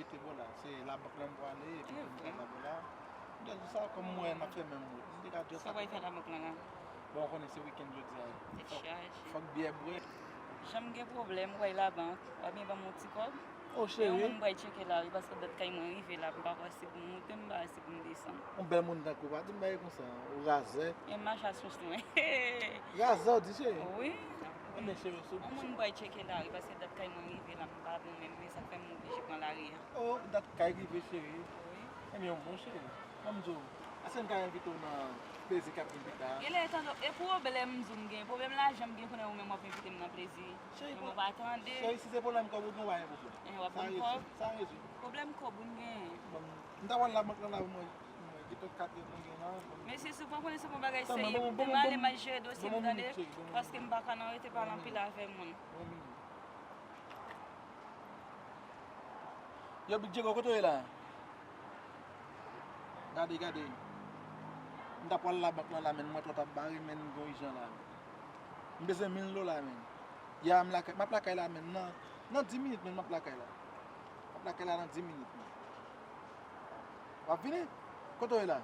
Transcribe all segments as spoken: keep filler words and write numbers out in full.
Se bò la, se labank la m prale, epi pou m pase bò la. M te di sa, kòm m wè n ap fè menm wout. M te ka di yo sa. Sa w pral fè labank la la? Bon, w konnen se wikenn jodi a. Tèt chaje. Fòk byè bwè. Jan m gen pwoblèm, w al labank, w ap byen ban m yon ti kòb. O cheri. Yon moun m pral tcheke lari, paske dat kay mwen rive la, m pa kwè si pou m monte, m pa kwè si pou m desann. Yon bèl moun tankou w pa di m bagay konsa, ou razè. E m mache a sous mwen. Razè w di cheri? Wi. Ebyen cheri, sou. Yon moun m pral tcheke lari, paske dat kay mwen rive la, m pa bon menm, men sa k fè m oblije pran lari a. O, dat kay rive cheri. Wi. Ebyen, yon bon cheri. Ban m di w, èske m ka envite w nan plezi k ap vin pita a? Genlè e tande, e pwoblèm m di w m gen, pwoblèm lajan m gen, kounye a ou menm w ap envite m nan plezi. Cheri, men mwen pa tande. Cheri, si se pwoblèm kòb ou gen, w pa gen pwoblèm. E w ap ban m kòb? Sa rezoud. Pwoblèm kòb ou m gen? Bon, m ta pral labank lan la pou mwen, mwen gen kèk kat mwen gen la. Mesye, si w pa konnen se pou bagay serye, demen ale m al jere dosye m tande, paske m pa ka nan rete pale anpil avè moun. Yo, Big Diego, kote w ye la? Gade, gade. M ta pral labank lan la, men mwen twò t ap bare, men m gen yon ijan la. M bezwen mil dola, men. Ya, m lakay, m ap lakay la, men nan, nan dis minit, men m ap lakay la. M ap lakay la nan dis minit, men. W ap vini? Kote w ye la?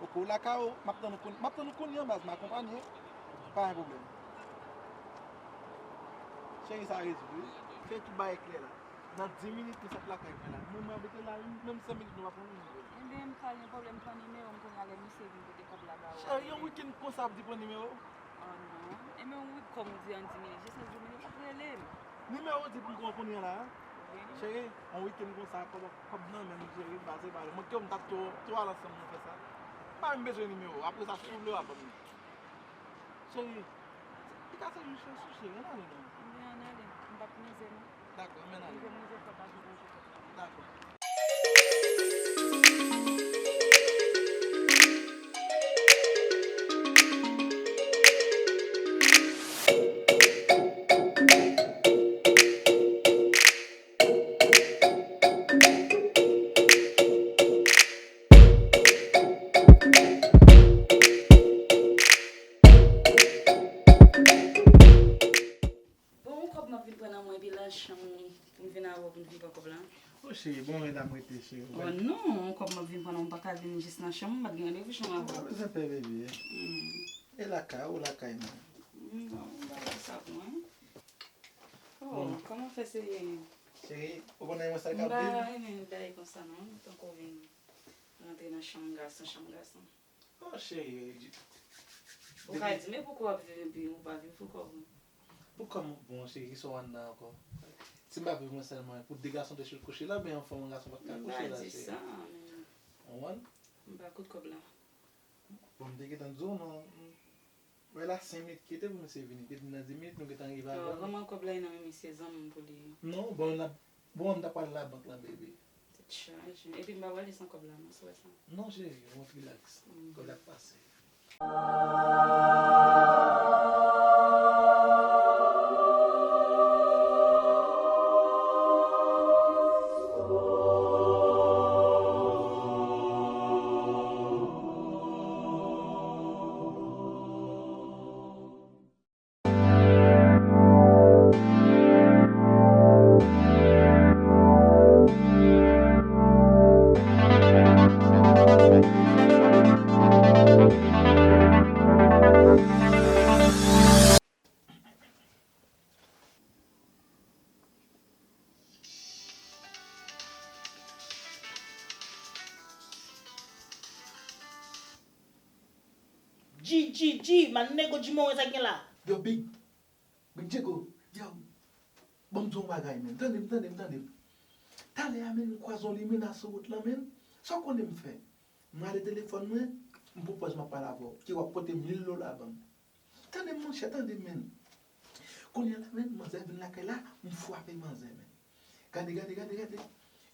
Ok, w lakay ou, m ap tann ou kounye, m ap tann ou kounye an, baz, m akonpanye. Pa gen pwoblèm. Cheri, sa rezoud, wi. Fè tout bagay klè la. Nan dis minit, m sot lakay mwen la. Mwen, mwen abite la, menm senk minit, nou pa pran nimewo. Ebyen, m pa gen pwoblèm, pran nimewo m kounye a, lè misye vin pote kòb la ba ou. Cheri, yon wikenn konsa ap di pran nimewo? Oh non. E men wi, kòm ou di an dis minit, jis an dis minit, ou rele m. Nimewo di pou m pran kounye a la, a? Wi. Cheri, yon wikenn konsa, kòb, kòb nan men m, cheri, pase pale. Mwen, ke m t ap tou, tou al ansanm nou fè sa. Pa menm bezwen nimewo, apre sa, si w vle, w a ban m li. Cheri, li ka sèvi chans ou, cheri, ann ale non. Ebyen, ann ale, m p ap mize non. Dakò, men ale. Mize, mize fò pa jwe nan jwèt la. Dakò. Bon, yon kòb m ap vin pran nan mwen, epi la chanm pou m vin avè w pou n vin pran kòb la. O cheri, bon, men dam rete, cheri. Oh non, yon kòb m ap vin pran nan, m pa ka vin jis nan chanm, m pa t gen randevou chanm avè w. Ou pa bezwen pè, bebe. Hmm. E lakay ou, lakay mwen. Hmm, bon, m pa wè sa pou mwen. Oh, hmm. Kòman fè se? Cheri, ou konnen mwen sa k ap vin? M pa renmen bagay konsa non, tankou vin rantre nan chanm gason, chanm gason. Oh, cheri, ou ka di, men poukò w ap viv epi ou pa viv pou kò w? Pou kò m bon, cheri, kisa w anndan ankò? Si m pa viv mwen sèlman, pou de gason te kouche la, oubyen yon fanm, yon gason pa t ka kouche la, cheri? M pa di sa, men. Ou konprann? M pa kout kòb la. Bon, m te gentan di w non. Wè la, senk minit kite pou misye vini. Depi nan dis minit, nou gentan rive avan. Kòman kòb la nan men misye, zanmi m pou li ye? Non, bon, n ap Bon, m ta pral labank lan, bebe. Tèt chaje. Epi m pa prale san kòb la, non, si w wè sa. Non, cheri, ou rilaks. Mhm. Kòb la ap pase. G, G, G, man nego, G, mwen wè sa k gen la. Yo, Big, Big Diego, yo, ban m di w yon bagay, men. Tande m, tande m, tande m. Talè a, men, m kwaze yon limena sou wout lan, men. Sa w konnen m fè? M rale telefòn mwen, m pwopòz m ap pale avè w. Ke w ap pote mil dola ban m. Tande m, monchè, tande m, men. Kounye a la, men, manzè vin lakay la, m frape manzè, men. Gade, gade, gade, gade.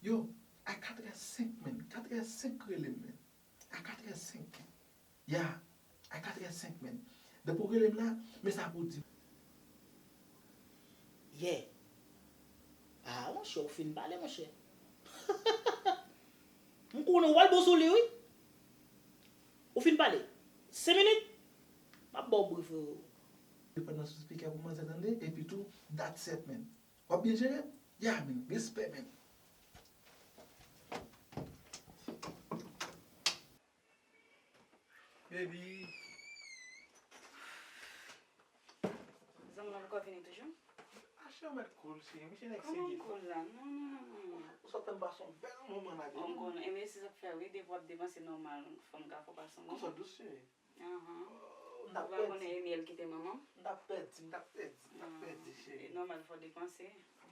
Yo, a katrè senk, men. Katrè senk rele m, men. A katrè senk. Ya, a katrè senk, men. Depi w rele m la, men sa pou w di m. Yeah. Ah, monchè, ou fin pale, monchè. M konnen w al bon sou li, wi. Ou fin pale. Senk minit. M ap ba w bri, frero. Depann nan sou spikè pou manzè tande, epi tou, that's it, men. W ap byen jere? Ya, men. Respè, men. Yo mèt cool, cheri. Misye nèg serye. Kòman m cool la? Non, non, non, non, non. Ou sot fè m pase yon bèl moman la, baby. Oh, m konnen. Enben, se sa k fè, wi, depi w ap depanse nòmal, fanm ka fè w pase yon... Ou sot dous, cheri. Ahan. Oh, m t ap pèdi. Ou pa konnen e myèl ki te manman? M t ap pèdi, m t ap pèdi, m t ap pèdi, cheri. E nòmal, fò w depanse.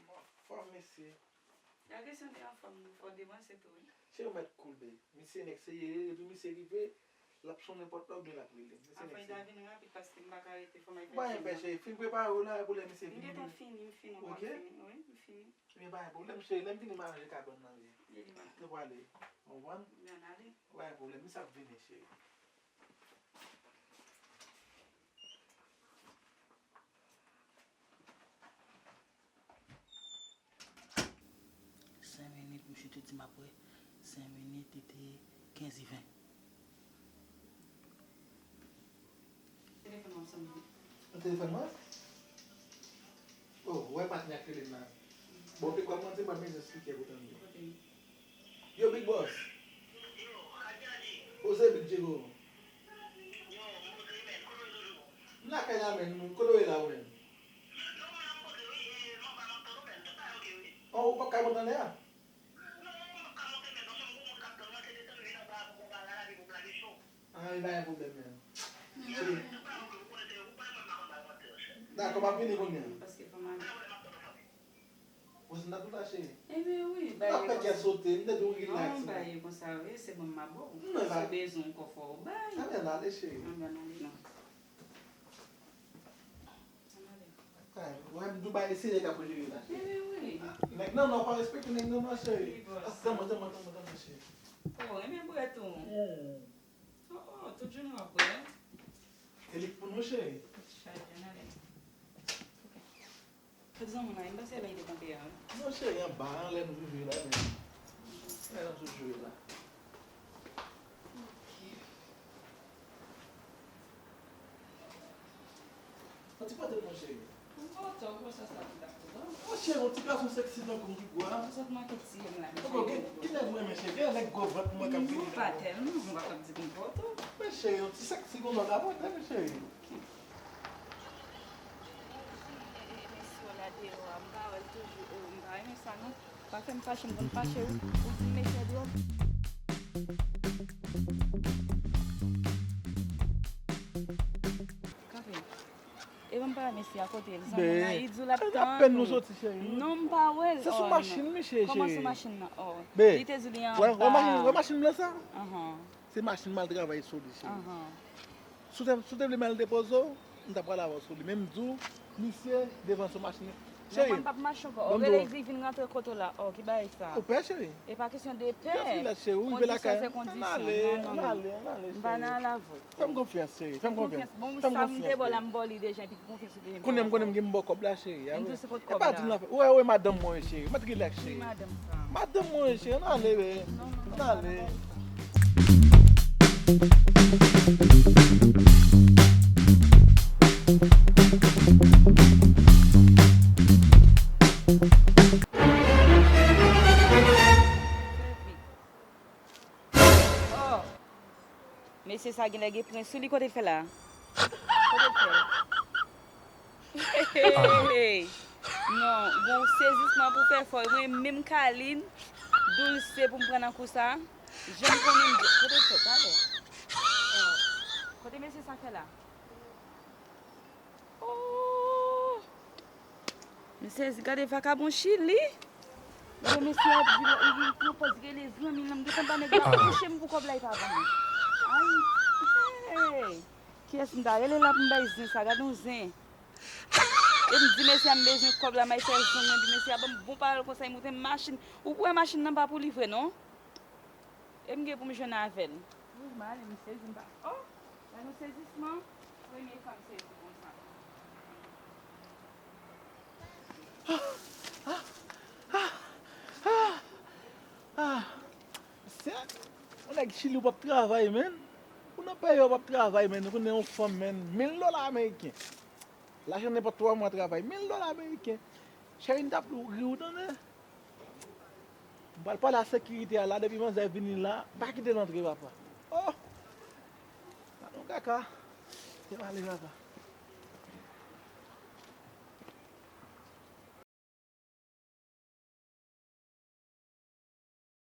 Anfòm, mesye. La kesyon de anfòm, fò w depanse tou, wi. Cheri, ou mèt cool, baby. Misye nèg serye, epi misye rive, l ap sonnen pòt la oubyen l ap rele m. Misye nèg serye. Afè ta vin rapid paske m pa ka rete, fò m al fè djim nan. Ou pa gen pè, cheri. Fin prepare w la, pou lè misye vini. M gentan fini, m fini, m fini. Wi, m fini. Ebyen, pa gen pwoblèm, cheri. Lè m vini, m a ranje kabann nan, wi. Li pral ale. Ou konprann? Li pral ale. Pa gen pwoblèm, misye ap vini, cheri. Senk minit, misye te di m ap wè. Senk minit, li te kenz e ven. Telefòn nan ap sone. Nan telefòn mwen? Oh, ou wè patnè a k rele m la. Bon, te kwè mwen, se pa bezwen spikè pou tande. Yo, Big Boss. Ou se Big Diego. M lakay la, menn. Kote w ye la, ou menm? Oh, ou p ap ka monte anlè a? Ah, e pa gen pwoblèm, menn. Dakò, m ap vini kounye a. Paske fò m ale. Ou se nan tout la, cheri. Ebyen wi, bay. M ap fè kè sote, m te di w relax. Non, bay konsa, wi, se bon, m ap ba w. Si w bezwen ankò, fò w bay. Ann ale, cheri. Ann ale, non. Ann ale. Ay, wè, m di w bay, se nèg k ap jere la, cheri. Ebyen wi. Nèg nan, non, pa respekte nèg nan, non, cheri. Wi, bòs. Tanman, tanman, tanman, tanman, cheri. Oh, enben bwè tou. Oh, tout jounen w ap bwè? E li k pou nou, cheri. Chaje, ann ale. Tout zanmi w la, m panse lè li te kanpe a, wi. Non, cheri, anba, anlè nou jwe la, men. Anlè nou sot jwe la. Ok. Yon ti pòtre, mon cheri. M pòtre, ou wè sa, sa ki t ap pran. Mon cheri, yon ti gason sexy tankou w ki bwa. Ou sot manke tiye m la, mesye. Ki, ki nèg ou renmen, cheri? Gen nèg gwo vant mwen k ap vini. Non, pa tèlman, m pa t ap di m pòtre. Men cheri, yon ti sexy konsa w ka pòtre, men cheri. Mesye w la deyò a, m pa wè l toujou, oh, m pa renmen sa non. Pa fè m fache, m konn fache wi. Ou di m mesye dwòl. Kanpe. E ban m pale mesye a kote l. Zanmi m nan, li di w l ap tann ou. Apèn nou soti, cheri. Non, m pa wè l. Se sou machin misye, cheri. Kòman sou machin nan? Oh. Li te di li anba. Wè machin blan sa? Ahan. Se machin m al travay sou li, cheri. Ahan. Si w te, si w te vle m al depoze w, m ta pral avè w sou li. Men m di w, misye devan sou machin. Cheri, mwen p ap mache ankò. Ou rele li di vin rantre kote w la. Oh, ki bagay sa? Ou pè, cheri? E pa kesyon de pè. Just relax, cheri. Ou rive lakay. Kondisyon se kondisyon. Ann ale, ann ale, ann ale, cheri. M pa nan al avè w. Fè m konfyans, cheri. Fè m konfyans. Bon, sa m te ba w la, m ba w li deja, epi ki konfyans ou te gen? Kounye a m konnen m gen m ba w kòb la, cheri. M di w se kot kòb la. E pa di m la fè. Ou wè, ou wè madanm mwen, cheri. Mèt rilaks, cheri. Ki madanm sa? Madanm mwen, cheri. Ann ale, bebe. Non, non, non, ann ale. Oh! Mesye sa genlè gen pwen sou li, kote l fè la? Kote l fè? Hey! Non, gon sezisman pou fè fò. Mwen menm Kalin, Doulse pou m pran nan kou sa. Jan m konnen m di, kote l fè talè? Oh. Kote mesye sa fè la? Oh! M sezi, gade vakabon Chili. Gade mesye ap di, li, li pran pòz rele zanmi l, m gentan ba nèg la kouche m pou kòb la, li pa ban mwen. Ay, hey! Kiyès m ta rele la pou m bay zen sa? Gade yon zen. E m di mesye a m bezwen kòb la, m al fè zong mwen, epi mesye a ban m bon pawòl konsa, li montre m machin. Ou wè machin nan pa pou li vre, non? E m gen pou m jwenn avè l. Wi, m ale, m sezi, m pa. Oh! Gade yon sezisman. Premye fwa m sezi konsa. Ah! Ah! Ah! Ah! Mesye, yon nèg Chili ou p ap travay, menn. Ou nan peyi w p ap travay, menn. Ou konnen yon fanm, menn. Mil dola ameriken. Lajan nenpòt twa mwa travay. Mil dola ameriken. Cheri, m t ap ri w, tande. M pral pale a sekirite a la, depi manzè vini la, pa kite l antre, papa. Oh! Gade yon kaka. Te pale, papa.